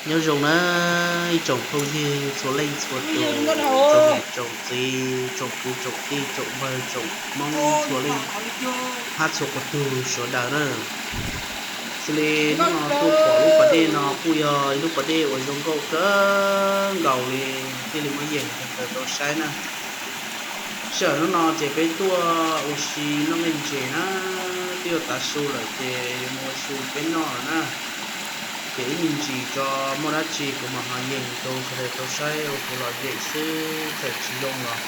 Nyob zoo na ib tsoom phooj ywg txhua leej txhua tus, tsoom niam tsoom txiv, tsoom kwv tsoom tij, tsoom npawg tsoom Hmoob txhua leej hab txhua qhov tug sawv daws na. Xws li hnub no kuj pom lub pas dej no kuj yog ib lub pas dej uas zoo nkauj kawg nkaus li, thiaj li muab yees rau sawv daws tau saib na. Sij hawm hnub no ces peb tuaj ua si noj nqaij ntses na, twb yuav tav su lawm ces yuav mus ua su peb noj lawm na. Ces ib me ntsis tso muaj dab tsi kuv mam ho yees rau sawv daws tau saib ua kev lom zem xwb, txawm tsis zoo los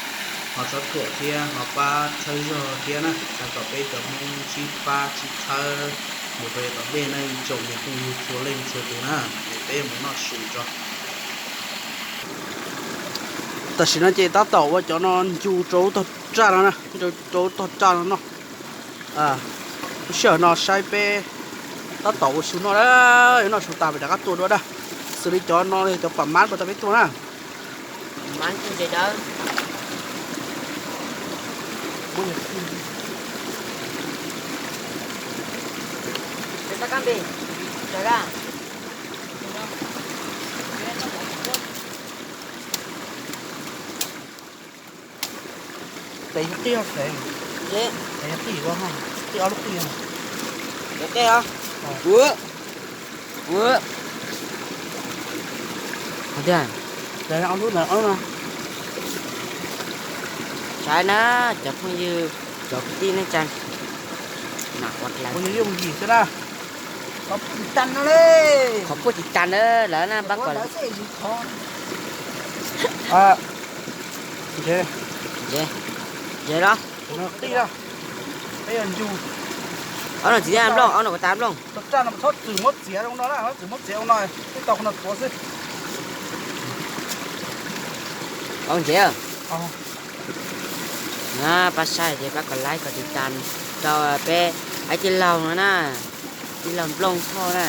ho txhob thuam thiab ho pab txhawb zog thiab na, xav kom peb cov Hmoob sib pab sib txhawb mus rau yav tom ntej na ib tsoom niam phooj ywg txhua leej txhua tus na. Ces peb yuav mus noj su tso. Tam sim no ces tab tom ua cov no ncu rau lub tog raj no na, rau lub tog raj no noj. Lub sij hawm no saib peb tab tom ua su noj, yuav noj su tas pem rov qab tuaj dua dab. Xws li cov no cov pam mab rau tau peb tuaj na. Tes yog qij, tes yog qij, qij ob lub qij. Ua, ua, tiag, ob lub no. Saib na cov phooj ywg, cov kwv tij neej tsa, na ua dlaws, qhov puaj tsis tas na, lawv na pab kom Ntses los. Ob no txiv nplooj, ob no kuv tas nplooj. Txhob txwm muab txiav zoo no na, txwm muab txiav zoo no, twb tau qhov no tuav xwb. Ntses, pab saib ces pab kom like kom tiv tas rau peb ib tij laug no na, tij laug Nplooj Thoj na.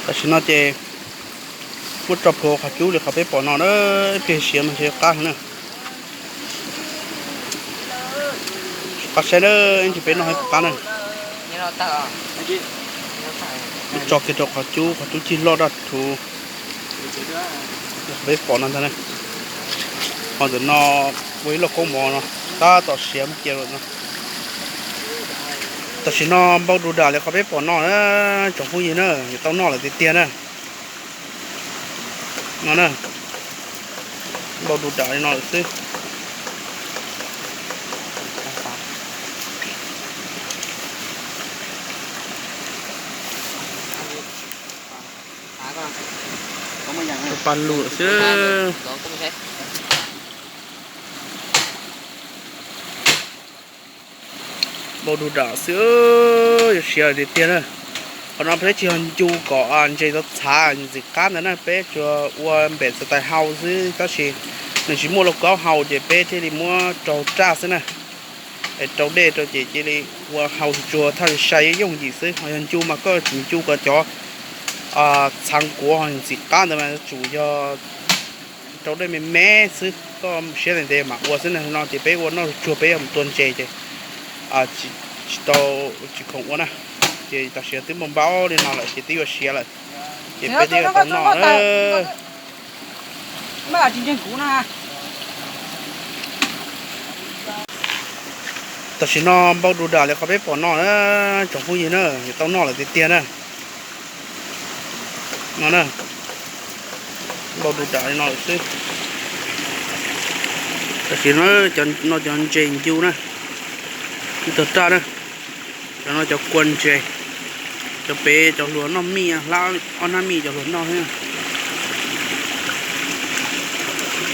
Tam sim no ces muab tso plhuav qhov cub li qhov peb pom no na, ib pliag siav mas ntshe qab heev na. Qab saib na, ib ntsis peb noj puas qab na. Tso kiag rau qhov cub, qhov cub cig loj daj rhuv. Qhov peb pom no ntag na. Ho ntawm no ua ib lauj kaub mov no, tab tom siav muab cia lawm no. Tam sim no npau du dam li qhov peb pom no na, tsoom phooj ywg na, yuav tau noj lawm tiag tiag na. No na, npau du dam li no lawm xwb. Pas lus lawm xwb. Npau du dam xwb, yuav siav tiag tiag na. Qhov no peb tsis yog ncu kom ntses txhob txhav ntxim qab ntawd na, peb tsuas ua npem txhais tais hau xwb, tab sis nws tsis muaj lauj kaub hau ces peb thiaj li muab rau raj xwb na. Es rau dej rau ces cia li ua hau tsuag thaj li sai yooj yim xwb. Ho yog ncu mas koj tsis ncu kom cov txhav nkuav ho ntxim qab ntawd mas yuav tsum yog rau dej me me xwb, koj siab ntev ntev mam ua xwb na. No ces peb ua noj tsuag, peb yuav mus tua ntses ces tsis tau, tsis khoom ua na. Ces tam sim twb npau npau li no lawm ces twb yuav siav lawm, ces peb twb yuav tau noj. Tam sim no npau du dam li qhov peb pom no na, tsoom phooj ywg na, yuav tau noj lawm tiag tiag na. No na, npau du dam li no lawm xwb. Tam sim no, no cov ntses ncu na, ib tug raj na. Cov no cov kua ntses, cov pem cov hluas noj mij, hlab ob hnab mij cov hluas noj xwb.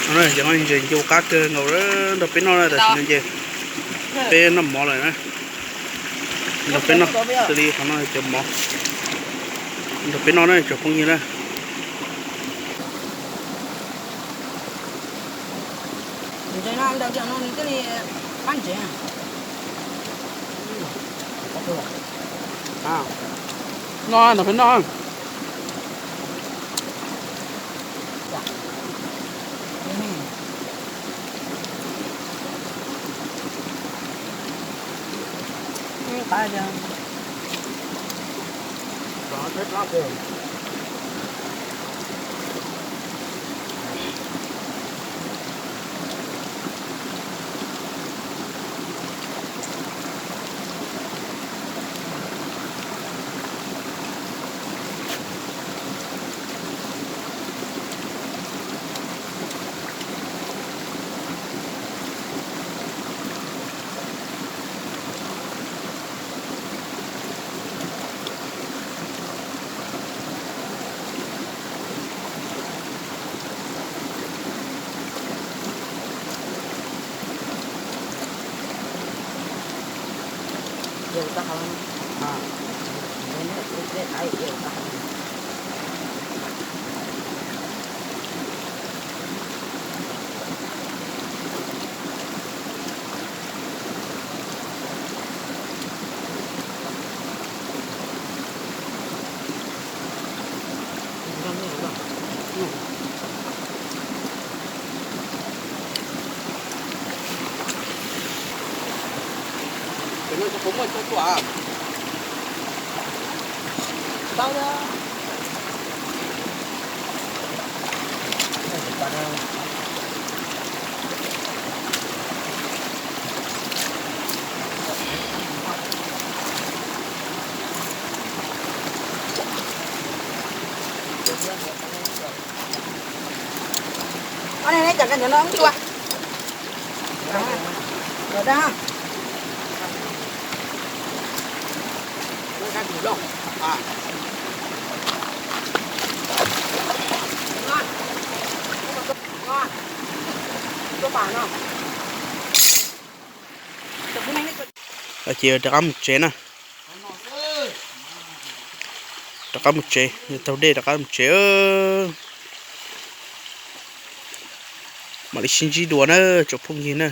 Cov no ntses ncu qab kawg nkaus nrog peb noj tam sim no ces Peb noj mov lawm na. Nrog peb noj, xws li qhov no cov mov. Nrog peb noj na cov phooj ywg na. Noj, nrog peb noj. Ces rov qab mus tsev na. Rov qab mus tsev, taug dej rov qab mus tsev. Mam li sib ntsib dua na tsoom phooj ywg na.